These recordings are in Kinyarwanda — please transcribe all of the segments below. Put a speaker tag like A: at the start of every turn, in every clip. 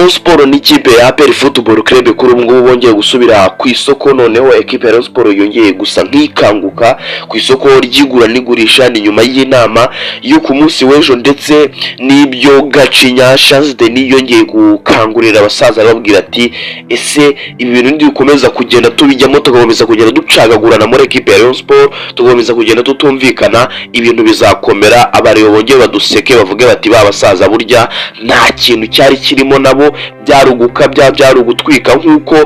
A: Rayon Sport n'ikipe ya APR Football Club kuri ubu ngubu bongeye gusubira ku isoko. Noneho ekipe ya Rayon Sport yongeye gusa nk'ikanguka ku isoko ry'igura n'igurisha. Ni nyuma y'inama yo ku munsi w'ejo ndetse n'ibyo Gacinya Chance Denis yongeye gukangurira abasaza, ababwira ati: "Ese ibi bintu nidukomeza kugenda tubijyamo, tugakomeza kugenda ducagagurana muri ekipe ya Rayon Sport, tugakomeza kugenda tutumvikana, ibintu bizakomera, abareba bongere baduseke, bavuge bati: 'Ba basaza burya nta kintu cyari kirimo, nabo byari ugukabya, byari ugutwika,'" nk'uko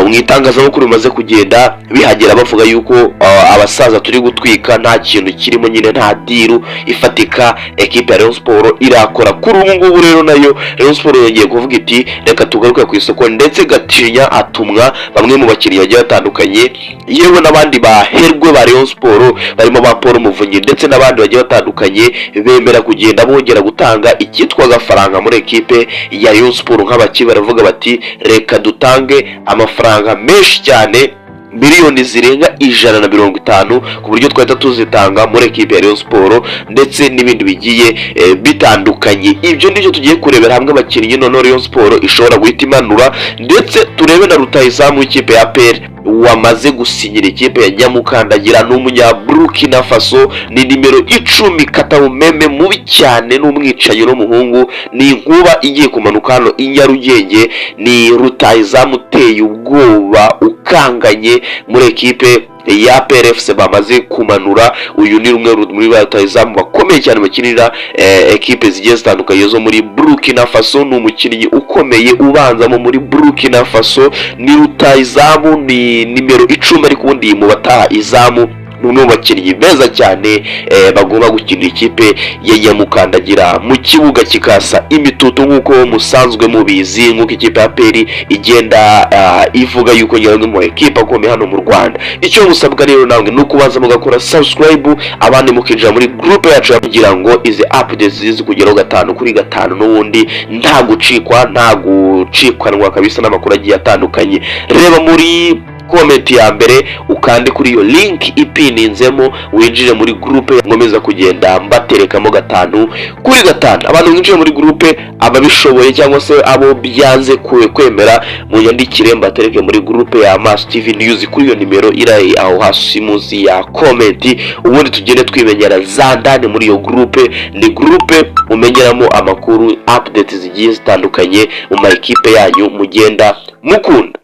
A: mu itangazamakuru bimaze kugenda bihagera bavuga yuko abasaza turi gutwika, nta kintu kirimo nyine, nta deal ifatika ekipe ya Rayon Sport irakora. Kuri ubu ngubu rero nayo Rayon Sport yongeye kuvuga iti: "Reka tugaruke ku isoko." Ndetse Gacinya atumwa bamwe mu bakinnyi bagiye batandukanye, yewe n'abandi baherwe ba Rayon Sport barimo ba Paul Muvunyi ndetse n'abandi bagiye batandukanye, bemera kugenda bongera gutanga icyitwa agafaranga muri ekipe ya Rayon Sport. Nk'abaki baravuga bati: "Reka dutange amafaranga menshi cyane, miliyoni zirenga 150, ku buryo twahita tuzitanga muri ekipe ya Rayon Sport," ndetse n'ibindi bigiye bitandukanye. Ibyo nibyo tugiye kurebera hamwe, abakinnyi noneho Rayon Sport ishobora guhita imanura, ndetse turebe na rutahizamu w'ikipe ya APR wamaze gusinyira ikipe ya Nyamukandagira. Ni umunya Burkina Faso, ni nimero 10, katamumeme mubi cyane, n'umwicanyi n'umuhungu, ni inkuba igiye kumanuka hano i Nyarugenge. Ni rutahizamu uteye ubwoba, ukanganye, muri ekipe ya APR FC bamaze kumanura. Uyu ni rumwe muri ba rutahizamu bakomeye cyane bakinira ekipe zigiye zitandukanye zo muri Burkina Faso. Ni umukinnyi ukomeye ubanzamo muri Burkina Faso, ni rutahizamu, ni nimero 10, ariko ubundi mu bataha izamu ni umwe mu bakinnyi beza cyane bagomba gukinira ikipe ya Nyamukandagira mu kibuga kikasa imitutu, nk'uko musanzwe mubizi, nk'uko ikipe ya APR igenda ivuga yuko ngira mu ekipe akomeye hano mu Rwanda. Icyo musabwa rero namwe ni ukubanza mugakora subscribe, abandi mukinjira muri groupe yacu, kugira ngo izi updates zize kugeraho gatanu kuri gatanu, n'ubundi nta gucikwa, nta gucikanwa kabisa n'amakuru agiye atandukanye. Reba muri comment ya mbere, ukande kuri iyo link ipininzemo, winjire muri groupe nkomeza kugenda mbaterekamo gatanu kuri gatanu. Abantu mwinjiye muri groupe, ababishoboye cyangwa se abo byanze kwemera, munyandikire mbatereke muri groupe ya Maso TV News kuri iyo nimero iri aho hasi munsi ya comment, ubundi tugende twimenyera za ndani muri iyo groupe. Ni groupe mumenyeramo amakuru, update zigiye zitandukanye mu ma ekipe yanyu mugenda mukunda.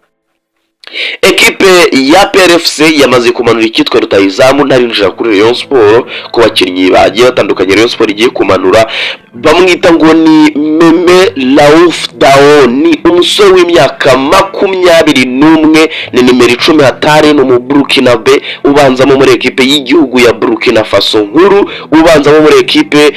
A: Ekipe ya APR FC yamaze kumanura icyitwa rutahizamu. Ntarinjira kuri Rayon Sport, ku bakinnyi bagiye batandukanye Rayon Sport igiye kumanura, bamwita ngo ni Meme Raouf Dao. Ni umusore w'imyaka 21, ni nimero 10 hatari, ni umuburukinabe ubanzamo muri ekipe y'igihugu ya Burkina Faso nkuru, ubanzamo muri ekipe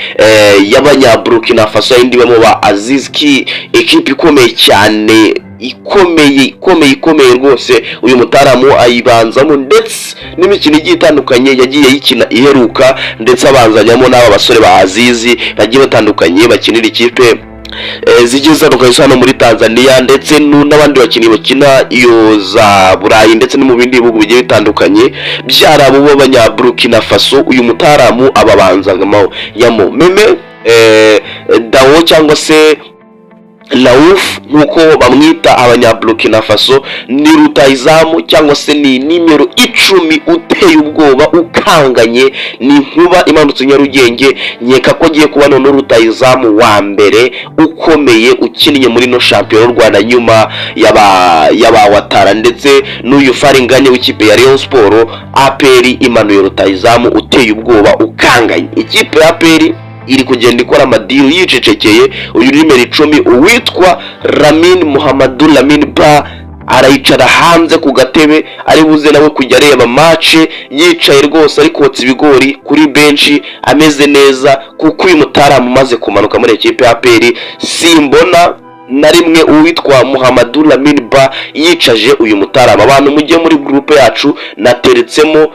A: y'abanyaburukina Faso yindi bamo ba Aziz Ki, ekipe ikomeye cyane, ikomeye, ikomeye, ikomeye rwose. Uyu mutaramu ayibanzamo, ndetse n'imikino igiye itandukanye yagiye ayikina iheruka, ndetse abanzanyamo n'aba basore ba Azizi bagiye batandukanye bakinira ikipe zigiye zitandukanye hano muri Tanzania, ndetse n'abandi bakinnyi bakina iyo za Burayi ndetse no mu bindi bihugu bigiye bitandukanye by'Arabu b'Abanyaburukina Faso. Uyu mutaramu ababanzamo yamo Meme Dao cyangwa se Raouf nk'uko bamwita Abanyaburukina Faso, ni rutahizamu cyangwa se ni nimero 10 uteye ubwoba, ukanganye, ni inkuba imanutse Nyarugenge. Nkeka ko agiye kuba none rutahizamu wa mbere ukomeye ukinnye muri no shampiyona y'u Rwanda nyuma y'aba Watara ndetse n'uyu Faringanye w'ikipe ya Rayon Sport. APR imanuye rutahizamu uteye ubwoba, ukanganye. Ikipe ya APR iri kugenda ikora ama deal yicecekeye. Uyu nimero 10 uwitwa Ramin Muhammadu Lamin Ba arayicara hanze ku gatebe, ari buze nawe kujya areba match yicaye rwose, ari kotsa ibigori kuri benshi ameze neza, kuko uyu mutaramu umaze kumanuka muri ekipe ya APR, simbona na rimwe uwitwa Muhammadu Lamin Ba yicaje uyu mutaramu. Abantu mujye muri groupe yacu, nateretsemo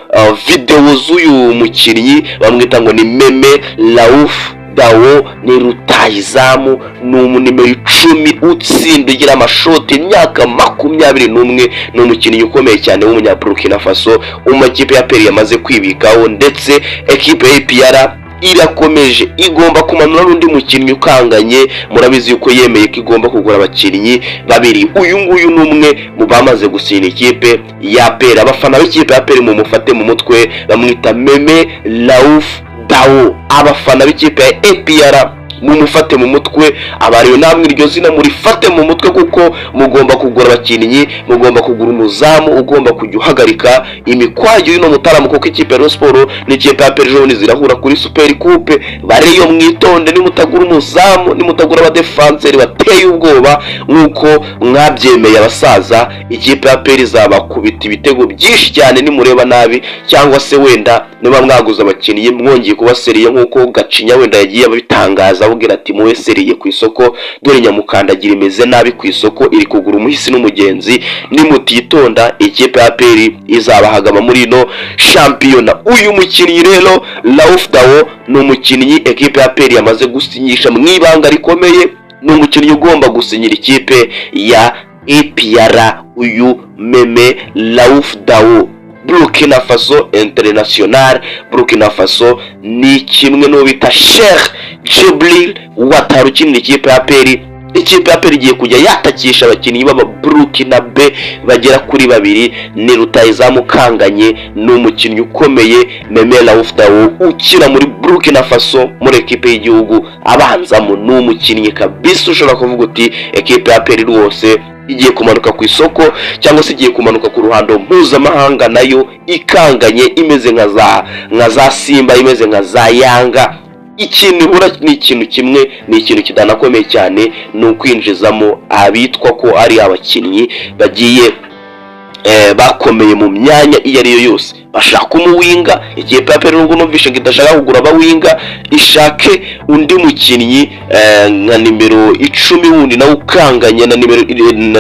A: videwo z'uyu mukinnyi, bamwita ngo ni Meme Raouf Dao, ni rutahizamu, ni umunimero 10 utsinda, ugira amashoti, imyaka 21, ni umukinnyi ukomeye cyane w'Umunyaburukina Faso, mu makipe ya APR yamaze kwibikaho, ndetse ekipe ya APR Irakomeje, igomba kumanura n'undi mukinnyi ukanganye. Murabizi yuko yemeye ko igomba kugura abakinnyi babiri. Uyu nguyu ni umwe mu bamaze gusinya ikipe ya APR. Abafana b'ikipe ya APR mumufate mu mutwe, bamwita Meme Raouf Dao. Abafana b'ikipe ya APR mumufate mu mutwe, abariyo namwe iryo zina murifate mu mutwe, kuko mugomba kugura abakinnyi, mugomba kugura umuzamu ugomba kujya uhagarika imikwaju y'uno mutaramu, kuko ikipe ya Rayon Sport n'ikipe ya APR ejo zirahura kuri Super Coupe. Bareyo mwitonde, nimutagura umuzamu, nimutagura abadefanseri bateye ubwoba nk'uko mwabyemeye abasaza, ikipe ya APR izabakubita ibitego byinshi cyane nimureba nabi, cyangwa se wenda niba mwaguze abakinnyi mwongeye kuba sérieux, nk'uko Gacinya wenda yagiye abitangaza ababwira ati: "Muwe sérieux ku isoko, dore nyamukandagira imeze nabi ku isoko, iri kugura umuhisi n'umugenzi. Nimutitonda ikipe ya APR izabahagama muri ino shampiyona." Uyu mukinnyi rero Raouf Dao ni umukinnyi ekipe ya APR yamaze gusinyisha mu ibanga rikomeye, ni umukinnyi ugomba gusinyira ikipe ya APR. Uyu Meme Raouf Dao, Burkina Faso International, Burkina Faso, ni kimwe n'uwo bita Sheikh Djibril Ouattara ukinira ikipe ya APR. Ikipe ya APR igiye kujya yatakisha abakinnyi b'aba Burkinabe bagera kuri babiri. Ni rutahizamu ukanganye, ni umukinnyi ukomeye, Meme Raouf Dao ukina muri Burkina Faso muri ekipe y'igihugu abanzamo. Ni umukinnyi kabisa ushobora kuvuga uti ekipe ya APR rwose igiye kumanuka ku isoko, cyangwa se igiye kumanuka ku ruhando mpuzamahanga, nayo ikanganye, imeze nka za Simba, imeze nka za Yanga. Ikintu ibura ni ikintu kimwe, ni ikintu kidanakomeye cyane, ni ukwinjizamo abitwa ko ari abakinnyi bagiye bakomeye mu myanya iyo ari yo yose. Bashaka umuwinger. Ikipe ya APR, nubwo numvishe ngo idashaka kugura abawinger, ishake undi mukinnyi nka nimero 10 wundi nawe ukanganye na nimero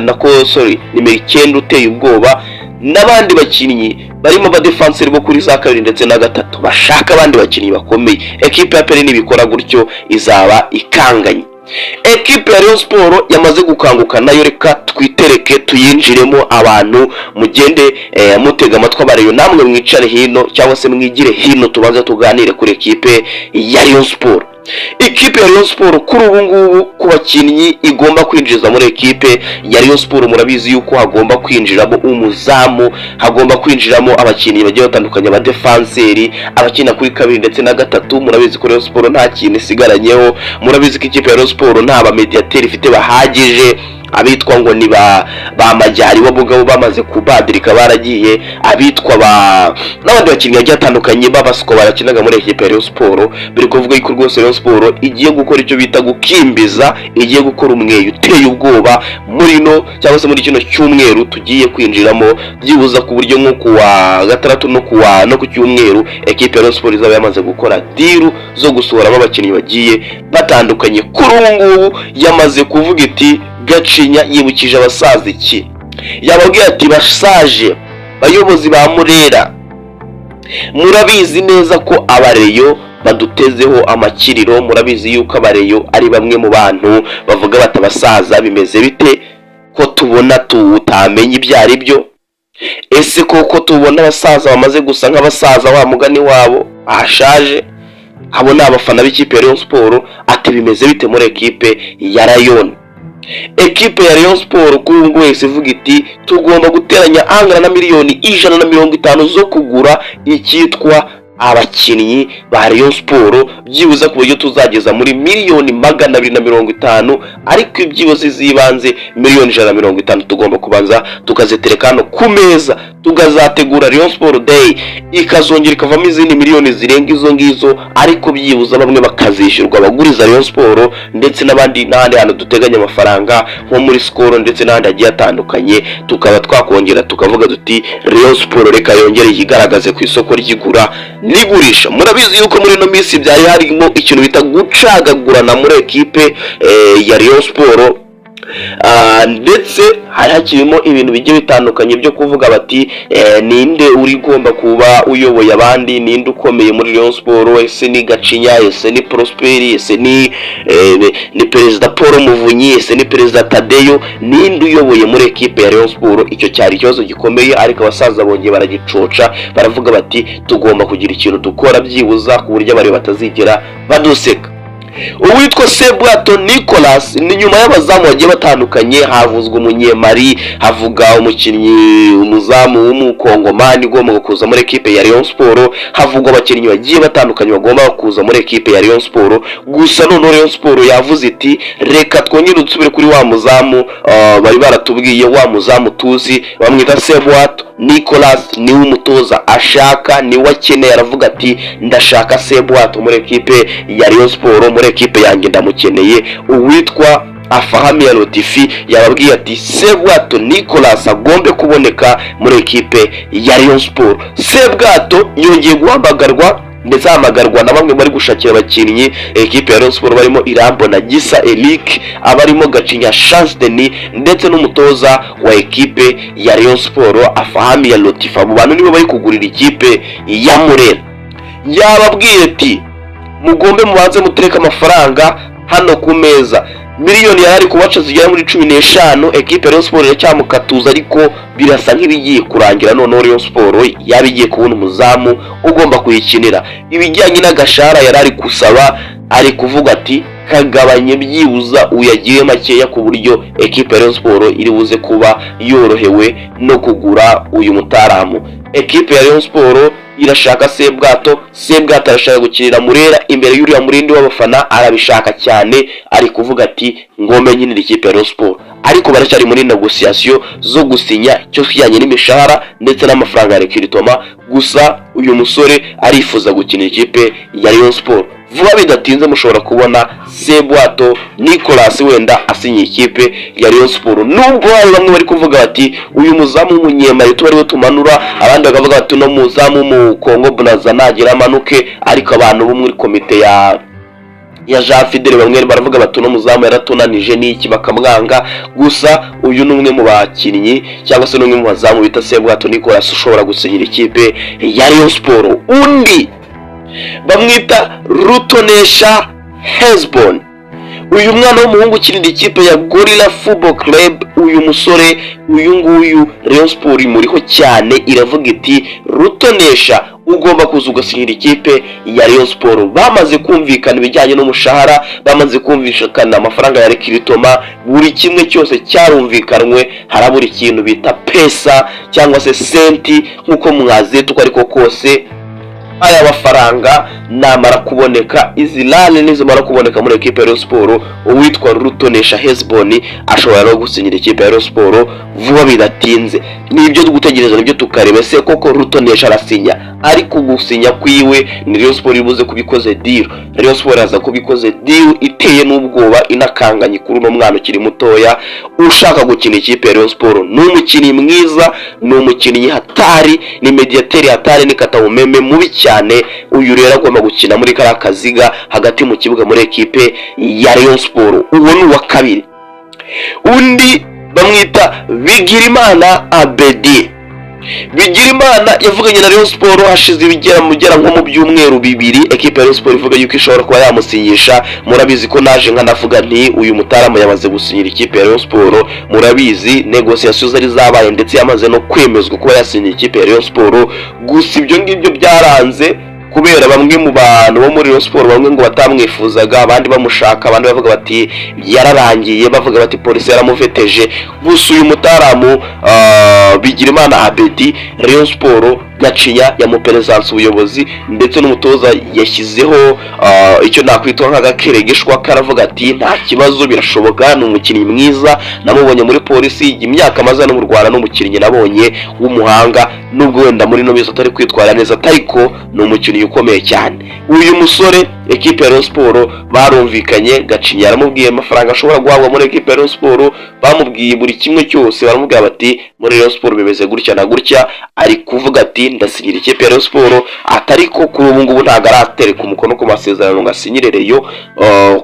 A: nako, sorry, nimero 9 uteye ubwoba, n'abandi bakinnyi barimo abadefanseri bo kuri za kabiri ndetse na gatatu. Bashaka abandi bakinnyi bakomeye. Ekipe ya APR nibikora gutyo izaba ikanganye. Ekipe ya Rayon Sport yamaze gukanguka nayo, reka twitereke tuyinjiremo. Abantu mugende mutega amatwi abareyo, namwe mwicare hino cyangwa se mwigire hino, tubanze tuganire kuri ekipe ya Rayon Sport. Ikipe ya Rayon Sport kuri ubu ngubu, ku bakinnyi igomba kwinjiza muri ekipe ya Rayon Sport, murabizi yuko hagomba kwinjiramo umuzamu, hagomba kwinjiramo abakinnyi bagiye batandukanye, abadefanseri, abakina kuri kabiri ndetse na gatatu. Murabizi ko Rayon Sport nta kintu isigaranyeho. Murabizi ko ikipe ya Rayon Sport nta bamediateri ifite bahagije. Abitwa ngo ni ba Majyari bo mugabo bamaze kubadirika, baragiye, abitwa ba n'abandi bakinnyi bagiye batandukanye b'abasiko barakinaga muri ekipe ya Rayon Sport. Biri kuvuga yuko rwose Rayon Sport igiye gukora icyo bita gukimbiza, igiye gukora umweyo uteye ubwoba muri no cyangwa se muri kino cyumweru tugiye kwinjiramo, byibuza ku buryo nko kuwa gatandatu no ku cyumweru ekipe ya Rayon Sport izaba yamaze gukora deal zo gusohoramo abakinnyi bagiye batandukanye. Kuri ubu ngubu yamaze kuvuga iti, Gacinya yibukije abasaza iki? Yababwiye ati: "Basaje, bayobozi ba Murera, murabizi neza ko abareyo badutezeho amakiriro. Murabizi yuko abareyo ari bamwe mu bantu bavuga bati: 'Abasaza bimeze bite ko tubona tutamenya ibyo ari byo? Ese koko tubona abasaza bamaze gusa nk'abasaza wa mugani wabo ahashaje?'" Abo ni abafana b'ikipe ya Rayon Sport. Ati: "Bimeze bite muri ekipe ya Rayon?" Ekipe ya Rayon Sport kuri ubu ngubu wese ivuga iti: "Tugomba guteranya angana na miliyoni 150 zo kugura icyitwa abakinnyi ba Rayon Sport, byibuze ku buryo tuzageza muri miliyoni 250, ariko ibyibuze z'ibanze miliyoni 150 tugomba kubanza tukazitereka hano ku meza, tukazategura Rayon Sport Day, ikazongera ikavamo izindi miliyoni zirenga izo ngizo, ariko byibuze bamwe bakazishyurwa, abaguriza Rayon Sport ndetse n'abandi n'ahandi hantu duteganya amafaranga nko muri Skol ndetse n'ahandi hagiye hatandukanye, tukaba twakongera tukavuga duti: 'Rayon Sport reka yongere yigaragaze ku isoko ry'igura n'igurisha.'" Murabizi yuko muri ino minsi byari harimo ikintu bita gucagagurana muri ekipe ya Rayon Sport. Ndetse hari hakirimo ibintu bigiye bitandukanye byo kuvuga bati ninde uri ugomba kuba uyoboye abandi? Ninde ukomeye muri Rayon Sport? Ese ni Gacinya? Ese ni Prosperi? Ese ni Perezida Paul Muvunyi? Ese ni Perezida Tadeyo? Ninde uyoboye muri ekipe ya Rayon Sport? Icyo cyari ikibazo gikomeye, ariko abasaza bongeye baragicoca, baravuga bati tugomba kugira ikintu dukora byibuza ku buryo abari batazigera baduseka. Uwitwa Sebwato Nicolas, ni nyuma y'abazamu bagiye batandukanye, havuzwe umunyemari, havuga umukinnyi umuzamu w'umukongomani ugomba kuza muri ekipe ya Rayon Sport, havugwa abakinnyi bagiye batandukanye bagomba kuza muri ekipe ya Rayon Sport. Gusa noneho Rayon Sport yavuze iti reka twongere dusubire kuri wa muzamu bari baratubwiye, wa muzamu tuzi bamwita Sebwato Nicolas, niwe umutoza ashaka, niwe akeneye. Aravuga ati ndashaka Sebwato muri ekipe ya Rayon Sport, muri ekipe yanjye ndamukeneye. Uwitwa Afahmia Lotfi yababwiye ati Sebwato Nicolas agombe kuboneka muri ekipe ya Rayon Sport. Sebwato yongeye guhamagarwa, ndetse ahamagarwa na bamwe bari gushakira abakinnyi ekipe ya Rayon Sport, barimo Irambona Gisa Eric, abarimo Gacinya Chance Denis, ndetse n'umutoza wa ekipe ya Rayon Sport Afahmia Lotfi. Abo bantu nibo bari kugurira ikipe ya Murera. Yababwiye ati mugombe mubanze mutereke amafaranga hano ku meza. Miliyoni yari ari kubaca zigera muri 15, ekipe ya Rayon Sport iracyamukatuza, ariko birasa nk'ibigiye kurangira. Noneho Rayon Sport yaba igiye kubona umuzamu ugomba kuyikinira. Ibijyanye n'agashahara yari ari gusaba, ari kuvuga ati kagabanye byibuza uyagiye makeya, ku buryo ekipe ya Rayon Sport iri buze kuba yorohewe no kugura uyu mutaramu. Ekipe ya Rayon Sport irashaka Sebwato. Sebwato arashaka gukinira Murera imbere y'uriya murindi w'abafana, arabishaka cyane, ari kuvuga ati ngombe nkinira ikipe ya Rayon Sport. Ariko baracyari muri négociation zo gusinya cyo kijyanye n'imishahara ndetse n'amafaranga ya recrutement. Gusa uyu musore arifuza gukinira ikipe ya Rayon Sport. Vuba bidatinze mushobora kubona Sebwato Nicolas wenda asinyiye ikipe ya Rayon Sport, nubwo hari bamwe bari kuvuga bati uyu muzamu w'umunyemari tuba ariwe tumanura, abandi bakavuga bati uno muzamu w'umu Congo Brazza nagira amanuke. Ariko abantu bo muri komite ya Jean Fidele bamwe baravuga bati uno muzamu yaratunanije n'iki, bakamwanga. Gusa uyu ni umwe mu bakinnyi cyangwa se n'umwe mu bazamu bita Sebwato Nicolas ushobora gusinyira ikipe ya Rayon Sport. Undi bamwita Rutonesha Hezbon, uyu mwana w'umuhungu ukinira ikipe ya Gorilla Football Club. Uyu musore, uyu nguyu Rayon Sport imuriho cyane, iravuga iti Rutonesha ugomba kuza ugasinyira ikipe ya Rayon Sport. Bamaze kumvikana ibijyanye n'umushahara, bamaze kumvikana amafaranga ya recrutement, buri kimwe cyose cyarumvikanwe, harabura ikintu bita pesa cyangwa se senti nk'uko mwazita. Uko ariko kose aya mafaranga namara kuboneka, izi lane nizimara kuboneka muri ekipe ya Rayon Sport, uwitwa Rutonesha Hezbon ashobora no gusinyira ikipe ya Rayon Sport vuba bidatinze. Nibyo gutegereza, nibyo tukareba ese koko Rutonesha arasinya. Ariko gusinya kwiwe ni Rayon Sport ibuze kubikoze deal. Rayon Sport yaza kubikoze deal iteye n'ubwoba, inakanganye kuri uno mwana ukiri mutoya ushaka gukina ikipe ya Rayon Sport. Ni umukinnyi mwiza, ni umukinnyi hatari, ni mediateri hatari, ni katawumeme mubi cyane. Uyu rero agomba gukina muri kariya kaziga hagati mu kibuga muri ekipe ya Rayon Sport. Uwo ni uwa kabiri. Undi bamwita Bigirimana Abedi. Bigirimana yavuganye na Rayon Sport hashize ibigera mugera nko mu byumweru 2, ekipe ya Rayon Sport ivuga yuko ishobora kuba yamusinyisha. Murabizi ko naje nkanavuga nti uyu mutaramu yamaze gusinyira ikipe ya Rayon Sport. Murabizi négociation zari zabaye, ndetse yamaze no kwemezwa kuba yasinyiye ikipe ya Rayon Sport. Gusa ibyo ngibyo byaranze kubera bamwe mu bantu bo muri Rayon Sport, bamwe ngo batamwifuzaga, abandi bamushaka, abandi bavuga bati yararangiye, bavuga bati polisi yaramuveteje. Gusa uyu mutaramu Bigirimana Abedi, Rayon Sport Gacinya yamuperezanse ubuyobozi, ndetse n'umutoza yashyizeho icyo nakwitwa nk'agakeregeshwa, karavuga ati nta kibazo, birashoboka, ni umukinnyi mwiza, namubonye muri polisi imyaka amaze no mu Rwanda, n'umukinnyi nabonye w'umuhanga. Nubwo wenda muri ino minsi atari kwitwara neza, ariko ni umukinnyi ukomeye cyane. Uyu musore ekipe ya Rayon Sport barumvikanye. Gacinya yaramubwiye amafaranga ashobora guhabwa muri ekipe ya Rayon Sport, bamubwiye buri kimwe cyose, baramubwira bati: "Muri Rayon Sport bimeze gutya na gutya." Ari kuvuga ati: "Ndasinyira ikipe ya Rayon Sport," atariko kuri ubu ngubu ntabwo aratereka umukono ku masezerano ngo asinyire Rayon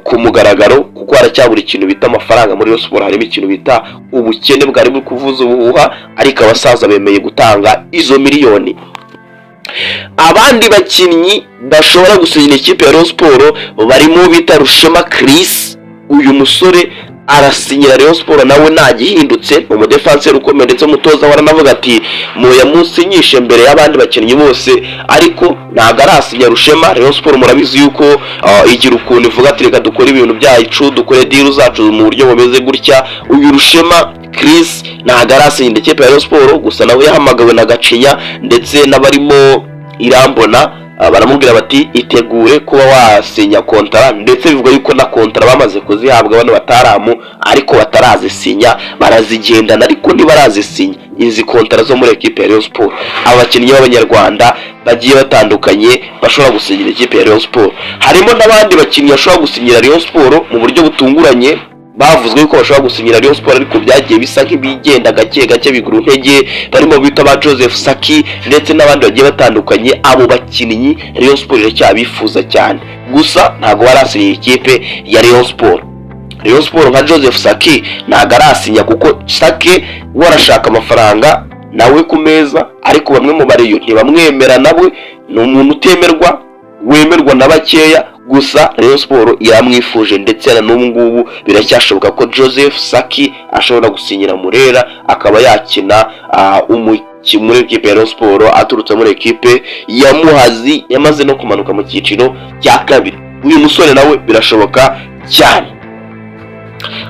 A: ku mugaragaro, kuko haracyabura ikintu bita amafaranga. Muri Rayon Sport harimo ikintu bita ubukene bwari buri kuvuza ubuhuha, ariko abasaza bemeye gutanga izo miliyoni. Abandi bakinnyi bashobora gusinyira ikipe ya Rayon Sport barimo bita Rushema Chris. Uyu musore arasinyira Rayon Sport nawe ntagihindutse, ni umudefanseri ukomeye, ndetse umutoza we aranavuga ati: "Muya musinyishe mbere y'abandi bakinnyi bose," ariko ntabwo arasinya Rushema. Rayon Sport murabizi yuko igira ukuntu ivuga ati: "Reka dukore ibintu byacu, dukore deal zacu mu buryo bumeze gutya." Uyu Rushema Chris ntabwo arasinyira ikipe ya Rayon Sport, gusa nawe yahamagawe na Gacinya ndetse n'abarimo Irambona, baramubwira bati: "Itegure kuba wasinya kontara." Ndetse bivuga yuko na kontara bamaze kuzihabwa bano bataramu, ariko batarazisinya. Barazigendana ariko ntibarazisinya izi kontara zo muri ekipe ya Rayon Sport. Abakinnyi b'Abanyarwanda bagiye batandukanye bashobora gusinyira ikipe ya Rayon Sport, harimo n'abandi bakinnyi bashobora gusinyira Rayon Sport mu buryo butunguranye, bavuzwe yuko bashobora gusinyira Rayon Sport, ariko byagiye bisa nk'ibigenda gake gake bigura intege, barimo bita ba Joseph Saki ndetse n'abandi bagiye batandukanye. Abo bakinnyi Rayon Sport iracyabifuza cyane, gusa ntabwo barasinyira ikipe ya Rayon Sport. Rayon Sport nka Joseph Saki ntabwo arasinya, kuko Saki we arashaka amafaranga nawe ku meza, ariko bamwe mu bariyo ntibamwemera, nawe ni umuntu utemerwa, wemerwa na bakeya. Gusa Rayon Sport iramwifuje, ndetse na n'ubu ngubu biracyashoboka ko Joseph Saki ashobora gusinyira Murera, akaba yakina muri ekipe ya Rayon Sport, aturutse muri ekipe ya Muhazi yamaze no kumanuka mu cyiciro cya kabiri. Uyu musore nawe birashoboka cyane.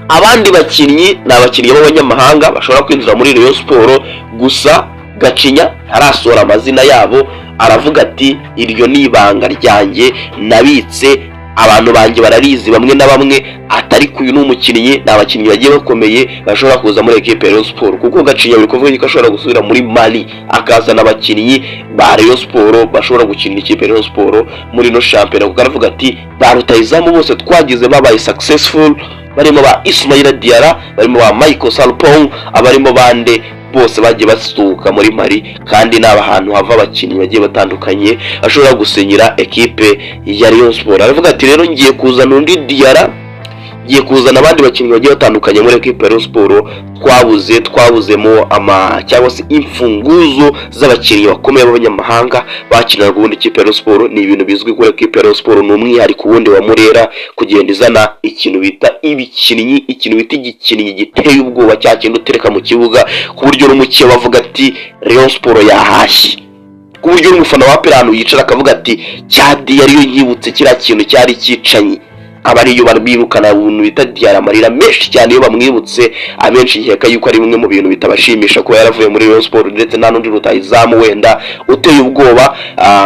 A: Abandi bakinnyi ni abakinnyi b'abanyamahanga bashobora kwinjira muri Rayon Sport, gusa Gacinya ntarasohora amazina yabo. Aravuga ati: "Iryo ni ibanga ryanjye nabitse, abantu banjye bararizi bamwe na bamwe." Atari uyu ni umukinnyi, ni abakinnyi bagiye bakomeye bashobora kuza muri ekipe ya Rayon Sport, kuko Gacinya biri kuvuga ko ashobora gusubira muri Mali akazana abakinnyi ba Rayon Sport bashobora gukinira ikipe ya Rayon Sport muri ino shampiyona, kuko aravuga ati: "Ba rutahizamu bose twagize babaye successful, barimo ba Ismaila Diarra, barimo ba Michael Sarpong, abarimo bande bose bagiye basuka muri Mali, kandi ni ahantu hava abakinnyi bagiye batandukanye bashobora gusinyira ekipe ya Rayon Sport." Aravuga ati: "Rero ngiye kuzana undi Diarra, ngiye kuzana abandi bakinnyi bagiye batandukanye muri ekipe ya Rayon Sport twabuze, twabuzemo ama cyangwa se imfunguzo z'abakinnyi bakomeye b'abanyamahanga bakiniraga ubundi ikipe ya Rayon Sport." Ni ibintu bizwi kuri ekipe ya Rayon Sport, ni umwihariko ubundi wa Murera kugenda izana ikintu bita ibikinnyi, ikintu bita igikinnyi giteye ubwoba, cya kintu utereka mu kibuga ku buryo n'umukeba bavuga ati: "Rayon Sport yahashye," ku buryo n'umufana wa APR ahantu yicara akavuga ati: "Cya Diarra, iyo nkibutse kiriya kintu cyari cyicanye." Aba ariyo birukana ibintu bita Diarra, amarira menshi cyane iyo bamwibutse. Abenshi nkeka yuko ari bimwe mu bintu bitabashimisha kuba yaravuye muri Rayon Sport, ndetse nta n'undi rutahizamu wenda uteye ubwoba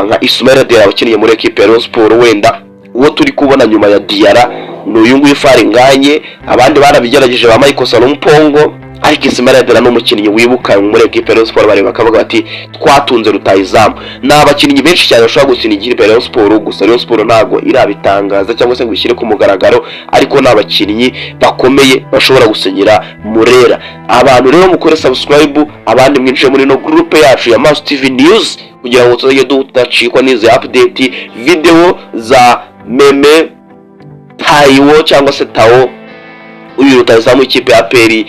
A: nka Ismaila Diarra wakiniye muri ekipe ya Rayon Sport. Wenda uwo turi kubona nyuma ya Diarra ni uyu nguyu Fall Ngagne, abandi barabigerageje ba Michael Sarpong, ariko Ismaila Diarra ni umukinnyi wibuka muri ekipe ya Rayon Sport, bareba bakavuga bati: "Twatunze rutahizamu." Ni abakinnyi benshi cyane bashobora gukina ikipe ya Rayon Sport, gusa Rayon Sport ntabwo irabitangaza cyangwa se ngo ishyire ku mugaragaro, ariko ni abakinnyi bakomeye bashobora gusinyira Murera. Abantu rero mukore subscribe, abandi mwinjiye muri no groupe yacu ya Mass TV News kugira ngo tuzajye tudacikwa n'izi update video za Meme Tayiwo cyangwa se Tao, uyu rutahizamu ikipe ya APR.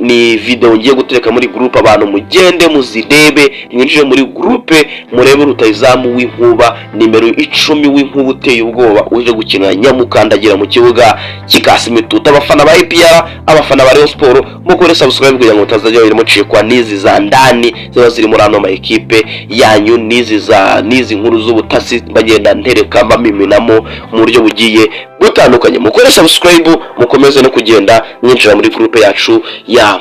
A: Ni video ngiye gutereka muri groupe, abantu mugende muzirebe, mwinjire muri groupe murebe rutahizamu w'inkuba, nimero 10 w'inkuba uteye ubwoba, uje gukinira nyamukandagira mu kibuga kikasimituta. Abafana ba APR, abafana ba Rayon Sport, mukore subscribe kugira ngo mutazajya mucikwa n'izi za ndani ziba ziri muri ano ma ekipe yanyu, n'izi za n'izi nkuru z'ubutasi bagenda ntereka bamiminamo mu buryo bugiye butandukanye. Mukore subscribe, mukomeze no kugenda mwinjira muri groupe yacu ya